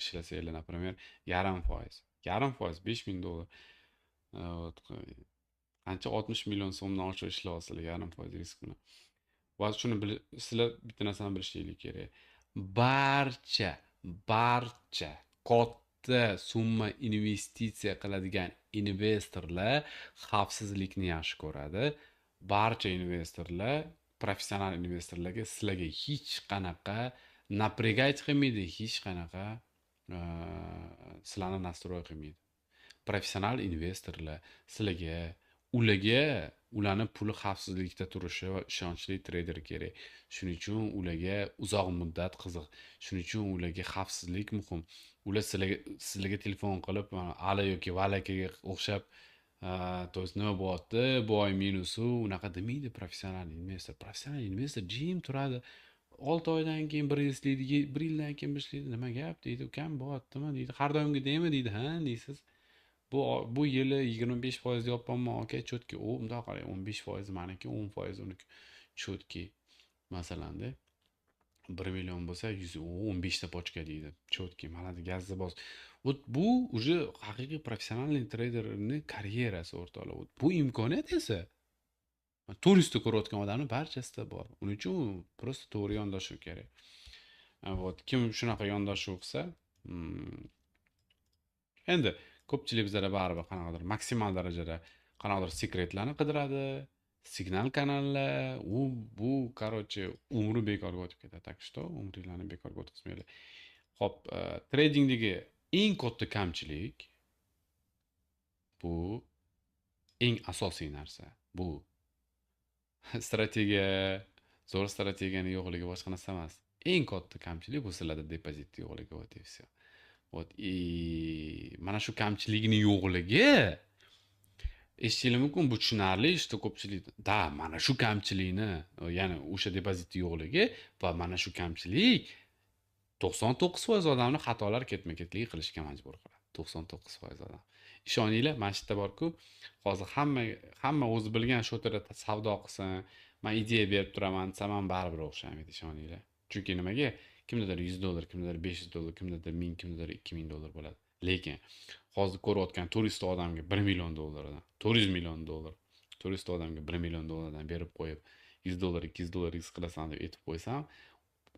ishlasanglar, например, 0.5%, 0.5% $5000, qancha 60 million so'mdan oshiq ishlayapsizlar 0.5% risk bilan. Va shuni sizlar bitta narsani bilishinglar kerak. Barcha katta summa investitsiya qiladigan investorlar xavfsizlikni yaxshi ko'radi. Barcha investorlar, professional investorlarga sizlarga hech qanaqa напрягать qilmaydi, hech qanaqa sizlarni настрой qilmaydi. Professional investorlar sizlarga, ularga ularni puli xavfsizlikda turishi va ishonchli treyder kerak. Shuning uchun ularga uzoq muddat qiziq. Shuning uchun ularga xavfsizlik muhim. Ular sizlarga telefon qilib, Ali yoki Vali akaga o'xshab, to есть nima bo'lyapti, bu oy minusi, unaqa demaydi professional investor. Professional investor jim turadi. 6 oydan keyin bir yil ishlaydi, 1 yildan keyin bir ishlaydi. Nima gap deydi, ukam bo'lyaptimi deydi. Har doimgidaymi deydi. Ha deysiz. Bu yili 25% yopganman aka, cho'tki. U bundoq qarang, 15% meniki, 10% uniki. Cho'tki. Masalan-da 1 million bo'lsa 115 ta pochka deydi. Cho'tki, maladi, gazni bos. Вот bu уже haqiqiy professional treyderning karyerasi o'rtoqlar. Bu imkoniyat esa turistni ko'rayotgan odamning barchasida bor. Uning uchun просто to'g'ri yondashuv kerak. Вот kim shunaqa yondashuv qilsa, endi ko'pchilik bizlar baribir qanaqadir maksimal darajada qanaqadir sekretlarni qidiradi, signal kanallar, u bu, короче, umri bekorga o'tib ketadi. Так что umringlarni bekorga o'tkazmanglar. Xo'p, tradingdagi eng katta kamchilik bu eng asosiy narsa. Bu strategiya, zo'r strategiyaning yo'qligi, boshqa narsa emas. Eng katta kamchilik bu sizlarda depozit yo'qligi, вот и всё. Вот и mana shu kamchilikning yo'qligi eshitishingiz mumkin, bu tushunarli, что ko'pchilik da mana shu kamchilikni, ya'ni o'sha depozitning yo'qligi va mana shu kamchilik 99% odamni xatolar ketma-ketligi qilishga majbur qiladi. 99% odam. Ishoninglar, mana shu yerda bor-ku, hozir hamma o'zi bilgan sho'tira savdo qilsin, men ideya berib turaman desam ham baribir o'xshamaydi, ishoninglar. Chunki nimaga? Kimdadir $100, kimdadir $500, kimdadir 1000, kimdadir $2000 bo'ladi. Lekin hozir ko'rayotgan turist odamga $1 million, $400 million, turist odamga $1 million berib qo'yib, $100, $200 risk qilasan deb aytib qo'ysam,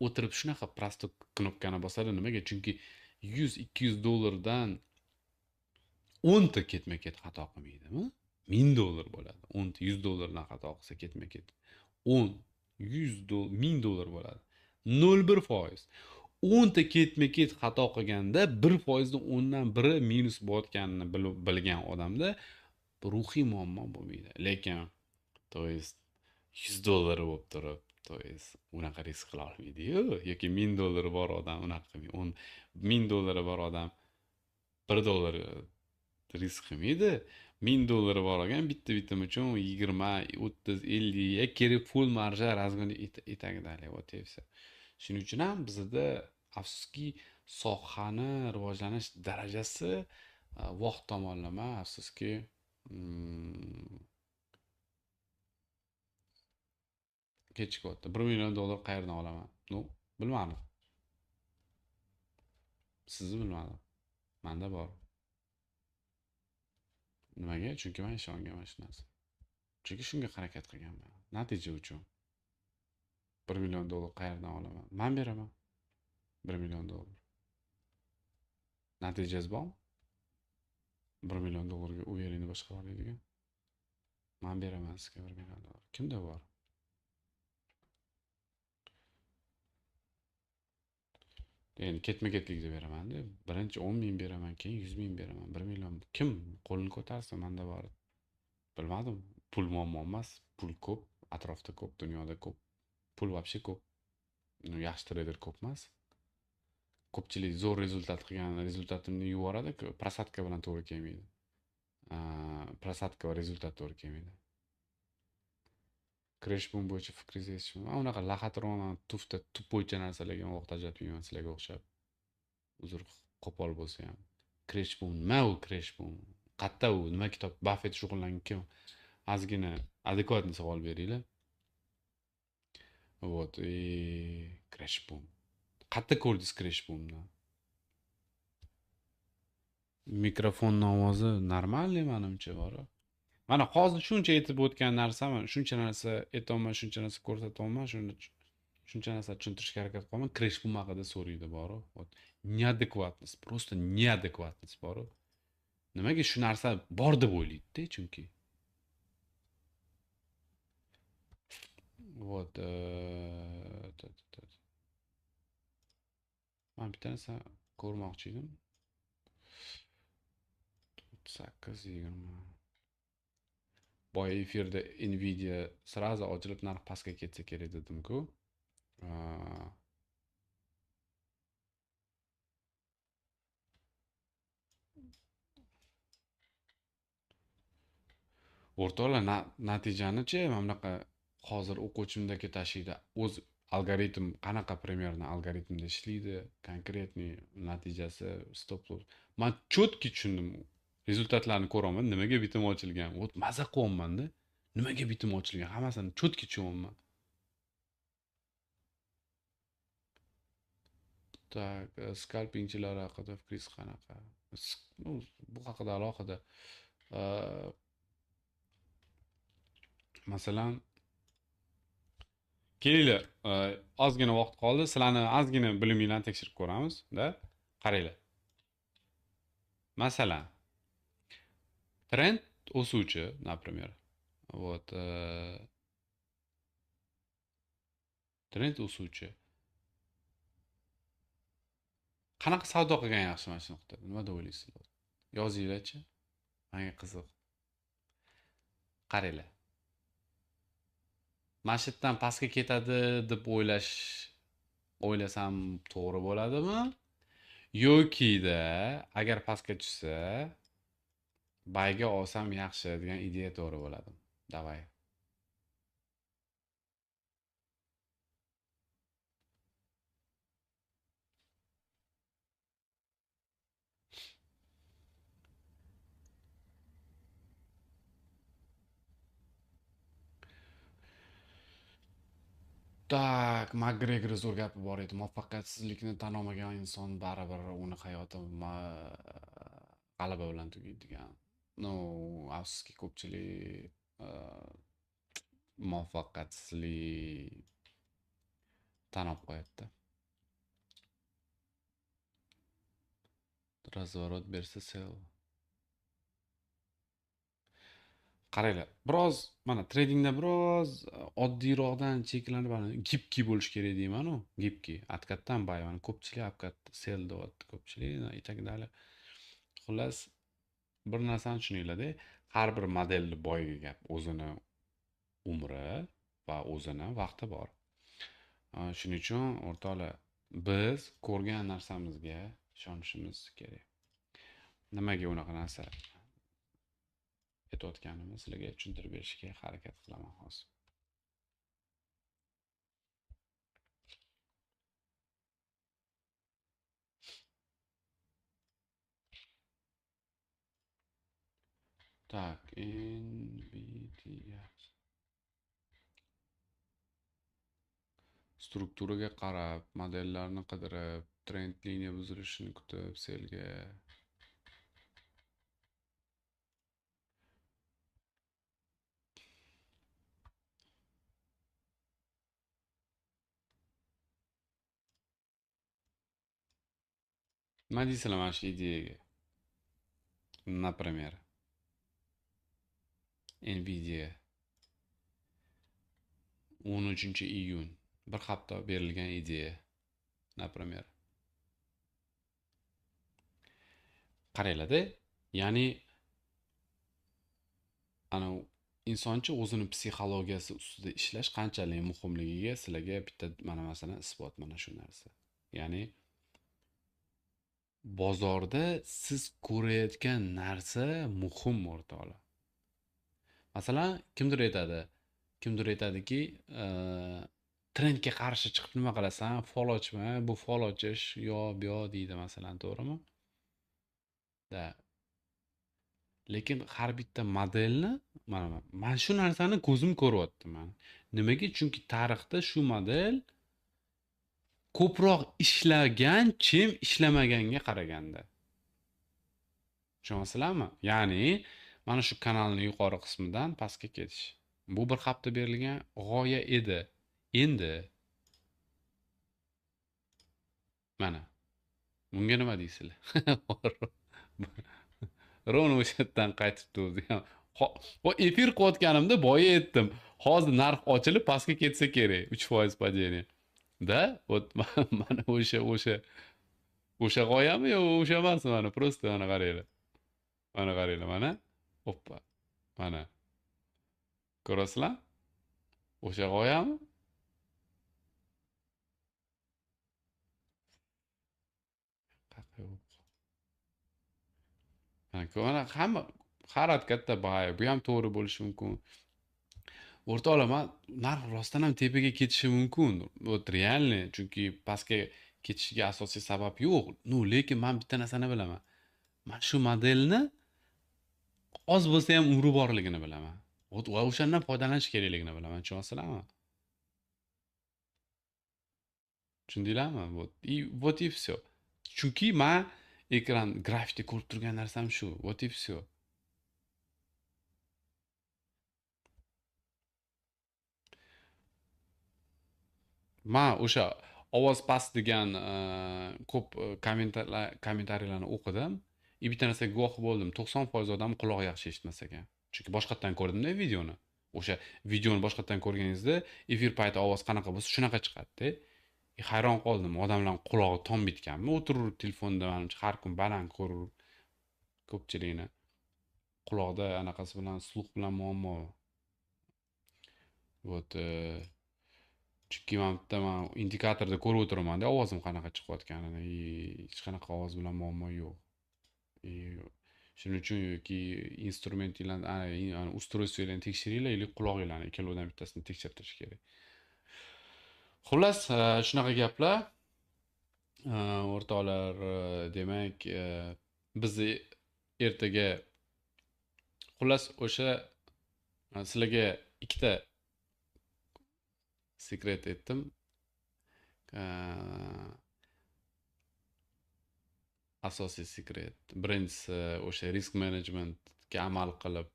o'tirib shunaqa prosto knopkani bosadi. Nimaga? Chunki $100-200 10 ta ketma-ket xato qilmaydimi? 1000 dollar bo'ladi. 10 ta 100 dollardan xato qilsa ketma-ket 10 100 dollar 1000 dollar bo'ladi. 0.1%. 10 ta ketma-ket xato qilganda 1% dan 10 dan 1 minus bo'layotganini bilgan odamda ruhiy muammo bo'lmaydi. Lekin to есть 100 dollar bo'lib turib, to есть unaqa risk qila olmaydi-yu, yoki 1000 dollari bor odam unaqa qilmaydi. 10 1000 dollari bor odam 1 dollar risk qilmaydi. 1000 dollari bor olgan bitta bitim uchun 20, 30, 50 kerak full marja razgoni и так далее. Вот и все. Shuning uchun ham bizda afsuski sohani rivojlanish darajasi vaqt tomonlama afsuski kechikyapti. 1 million dollar qayerdan olaman? No, bilmadim. Sizni bilmadim. Menda bor. Nimaga? Chunki men ishonganman shu narsa. Chunki shunga harakat qilganman. Natija uchun. 1 million dollar qayerdan olaman? Men beraman. 1 million dollar. Natijasi bormi? 1 million dollarga u yeringni boshqara oladigan. Men beraman sizga 1 million dollar. Kimda bor? Endi ketma-ketlikda beraman-da. Birinchi 10 ming beraman, keyin 100 ming beraman, 1 million. Kim qo'lini ko'tarsa menda bor. Bilmadim, pul muammo emas, pul ko'p, atrofda ko'p, dunyoda ko'p. Pul вообще ko'p. Yaxshi trader ko'p emas. Ko'pchilik zo'r rezultat qilgan rezultatimni yuboradi, prosadka bilan to'g'ri kelmaydi. Prosadka va rezultat to'g'ri kelmaydi. Crash boom bo'yicha fikringizni eshitishim. Men unaqa lahatron, tufta, tup bo'yicha narsalarga vaqt ajratmayman sizlarga o'xshab. Uzr, qo'pol bo'lsa ham. Crash boom nima u crash boom? Qayerda u? Nima kitob? Buffett shug'ullangan kim? Ozgina adekvatniy savol beringlar. Вот, и crash boom. Qayerda ko'rdingiz crash boomni? Mikrofonni ovozi normalniy menimcha bor. Mana hozir shuncha aytib o'tgan narsam, shuncha narsa aytaman, shuncha narsa ko'rsataman, shuncha narsa tushuntirishga harakat qilaman. Crash boom haqida so'raydi boru. Вот неадекватность, просто неадекватность boru. Nimaga shu narsa bor deb o'ylaydi-da, chunki. Вот men bitta narsa ko'rmoqchi edim. 38 20. Boya efirda Nvidia sразу ochilib narx pastga ketsa kerak dedim-ku. O'rtoqlar, natijani-chi mana bunaqa hozir o'quvchimdagi tashiydi. O'z algoritm qanaqa примерно algoritmda ishlaydi, konkretniy natijasi stop loss. Men четко tushundim. Rezultatlarni ko'raman, nimaga bitim ochilgan. Вот maza qilyapman-da. Nimaga bitim ochilgan, hammasini четко tushunyapman. Так, skalpingchilar haqida fikringiz qanaqa? Bu haqida alohida. Masalan, kelinglar, ozgina vaqt qoldi. Sizlarni ozgina biliminglarni tekshirib ko'ramiz, da. Qaranglar. Masalan, trend o'suvchi, например. Вот, trend o'suvchi. Qanaqa savdo qilgan yaxshi mana shu nuqtada? Nima deb o'ylaysizlar? Yozinglarchi. Menga qiziq. Qaranglar. Mana shu yerdan pastga ketadi deb o'ylasam to'g'ri bo'ladimi? Yokida agar pastga tushsa bayga olsam yaxshi degan ideya to'g'ri bo'ladimi? Davay. Tak, McGregor zo'r gapi bor edi. Muvaffaqiyatsizlikni tan olmagan inson baribir uni hayoti g'alaba bilan tugaydi degan. No, afsuski ko'pchilik muvaffaqiyatsizlik tan olib qo'yadi. Razворот bersa sell. Qaranglar, biroz mana tradingda biroz oddiyroqdan cheklanib, mana gibki bo'lish kerak deyman-u, gibki. Откатdan buy, mana ko'pchilik откат sell deyapti, ko'pchilik и так далее. Xullas, bir narsani tushuninglar-da, har bir modelni boyagi gap, o'zini umri va o'zini vaqti bor. Shuning uchun o'rtoqlar, biz ko'rgan narsamizga ishonishimiz kerak. Nimaga unaqa narsa aytayotganimni sizlarga tushuntirib berishga harakat qilaman hozir. Tak, NVIDIA strukturaga qarab, modellarni qidirib, trend liniya buzilishini kutib, selga nima deysizlar mana shu ideyaga? Например, Nvidia 13-iyun bir hafta berilgan ideya, например. Qaranglar-da, ya'ni ana insonchi o'zini psixologiyasi ustida ishlash qanchalik muhimligiga sizlarga bitta mana masalan isbot mana shu narsa. Ya'ni bozorda siz ko'rayotgan narsa muhim o'rtoqlar. Masalan, kimdir aytadiki, trendga qarshi chiqib nima qilasan? Fol ochma, bu fol ochish, yo bu yo deydi masalan, to'g'rimi? Da. Lekin har bitta modelni mana shu narsani ko'zim ko'ryapti men. Nimaga? Chunki tarixda shu model ko'proq ishlagan, chem ishlamaganga qaraganda. Tushunasizlarmi? Ya'ni mana shu kanalning yuqori qismidan pastga ketish. Bu bir hafta berilgan g'oya edi. Endi mana bunga nima deysizlar? Rovno o'sha yerdan qaytibdi o'zi ham. O efir qilayotganimda boya aytdim. Hozir narx ochilib pastga ketsa kerak, 3% падение. Da, вот mana o'sha g'oyami yo o'sha emasmi? Mana просто mana qaranglar. Mana qaranglar, mana. Oppa. Mana. Ko'rasizlar? O'sha g'oyami? Mana hamma harakatda buy, bu ham to'g'ri bo'lishi mumkin. O'rtoqlar, man narx rostdan ham tepaga ketishi mumkin. Вот реально, chunki pastga ketishiga asosiy sabab yo'q. No, lekin men bitta narsani bilaman. Men shu modelni oz bo'lsa ham umri borligini bilaman. Va o'shandan foydalanish kerakligini bilaman. Tushunasizlarmi? Tushundinglarmi? Вот и вот и всё. Chunki men ekran grafikda ko'rib turgan narsam shu. Вот и всё. Men o'sha ovoz past degan ko'p kommentariyalarni o'qidim. Bitta narsaga guvoh bo'ldim. 90% odam qulog'i yaxshi eshitmas ekan. Chunki boshqatdan ko'rdimda videoni. O'sha videoni boshqatdan ko'rganingizda efir payti ovoz qanaqa bo'lsa shunaqa chiqadi-da. Hayron qoldim. Odamlar qulog'i tom bitganmi? O'tirib telefonda menimcha har kun baland ko'rib ko'pchilikni quloqda anaqasi bilan, sluh bilan muammo. Вот chunki men bitta men indikatorda ko'rib o'tiraman-da ovozim qanaqa chiqayotganini, hech qanaqa ovoz bilan muammo yo'q. Shuning uchun yoki instrumentlarni, устройствоlarni tekshiringlar, yoki quloqinglarni ikkalovidan bittasini tekshirtirish kerak. Xullas, shunaqa gaplar. O'rtoqlar, demak, bizni ertaga xullas o'sha sizlarga ikkita sekret aytdim. Asosiy sekret. Birinchisi o'sha risk managementga amal qilib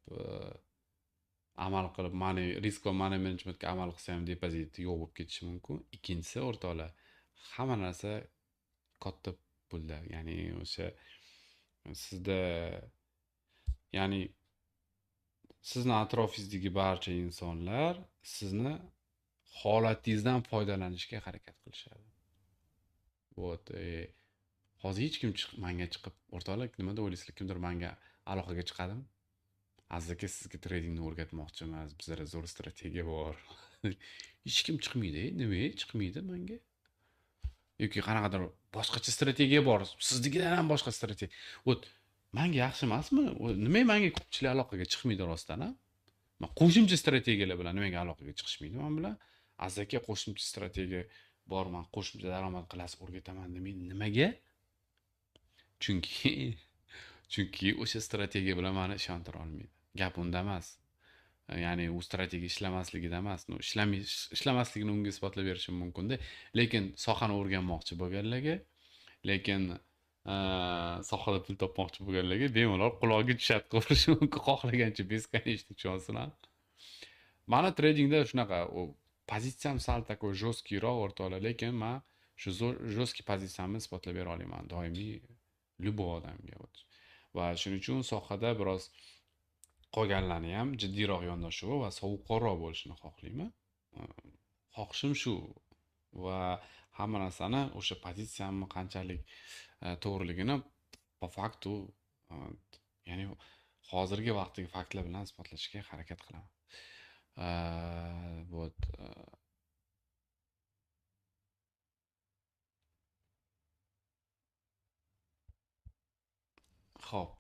money risk va money managementga amal qilsa ham depozit yo'q bo'lib ketishi mumkin. Ikkinchisi o'rtoqlar, hamma narsa katta pulda, ya'ni o'sha sizda, ya'ni Sizni atrofingizdagi barcha insonlar sizni holatingizdan foydalanishga harakat qilishadi. Вот, hozir hech kim menga chiqib, o'rtoqlar, nima deb o'ylaysizlar, kimdir menga aloqaga chiqadimi? Aziz aka, sizga tradingni o'rgatmoqchimiz, bizda zo'r strategiya bor. Hech kim chiqmaydi, nimaga chiqmaydi menga? Yoki qanaqadir boshqacha strategiya bor, siznikidan ham boshqa strategiya. Вот, menga yaxshi emasmi? Nima menga ko'pchilik aloqaga chiqmaydi rostdan, ha? Men qo'shimcha strategiyalar bilan nimaga aloqaga chiqishmaydi men bilan? Aziz aka, qo'shimcha strategiya bor, men qo'shimcha daromad qilasiz o'rgataman demaydi. Nimaga? Chunki o'sha strategiya bilan meni ishontira olmaydi. Gap unda emas. Ya'ni u strategiya ishlamasligida emas. No, ishlamasligini unga isbotlab berishim mumkin-da. Lekin sohani o'rganmoqchi bo'lganlarga, lekin sohada pul topmoqchi bo'lganlarga bemalol qulog'iga tushadi qilishi mumkin, xohlagancha бесконечно tushunsin. Mani tradingda shunaqa, u pozitsiyam sal такой жесткий roq o'rtoqlar, lekin men shu жесткий pozitsiyamni isbotlab bera olaman doimiy любой odamga. Va shuning uchun sohada biroz qolganlarni ham jiddiyroq yondashuvi va sovuqqonroq bo'lishini xohlayman. Xohishim shu va hamma narsani o'sha pozitsiyamni qanchalik to'g'riligini по факту, ya'ni hozirgi vaqtdagi faktlar bilan isbotlashga harakat qilaman. Вот. Xo'p.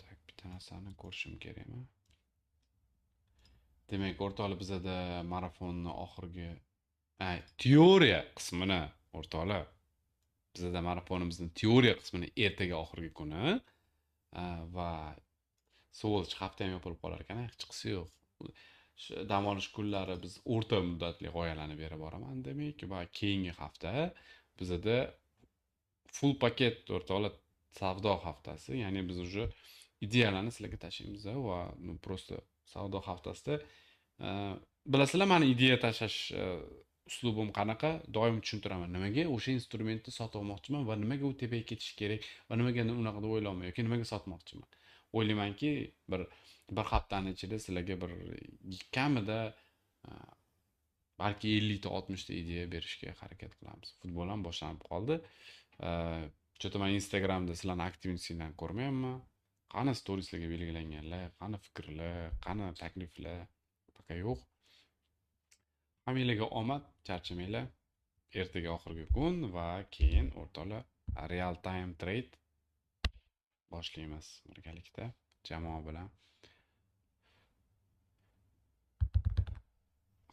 Tak, bitta narsani ko'rishim kerakmi? Demak, o'rtoqlar, bizada marafonni oxirgi teoriya qismini, o'rtoqlar, bizada marafonimizning teoriya qismini ertaga oxirgi kuni va sovuq hafta ham yopilib qolar ekan, hech qisi yo'q. Dam olish kunlari biz o'rta muddatli g'oyalarni berib boraman, demak, va keyingi hafta bizada full paket o'rtoqlar savdo haftasi, ya'ni biz уже ideyalarni sizlarga tashlaymiz va просто savdo haftasida bilasizlar, meni ideya tashlash uslubim qanaqa, doim tushuntiraman. Nimaga o'sha instrumentni sotib olmoqchiman va nimaga u tepaga ketishi kerak va nimaga unaqa deb o'ylayman yoki nimaga sotmoqchiman. O'ylaymanki, bir haftani ichida sizlarga bir kamida balki 50 ta 60 ta ideya berishga harakat qilamiz. Futbol ham boshlanib qoldi. Cho'ta men Instagramda sizlarni aktivliklarni ko'rmayapman. Qani storieslarga belgilanganlar, qani fikrlar, qani takliflar, пока yo'q. Hammanglarga omad, charchamanglar. Ertaga oxirgi kun va keyin o'rtoqlar real time trade boshlaymiz birgalikda jamoa bilan.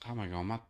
Hammaga omad.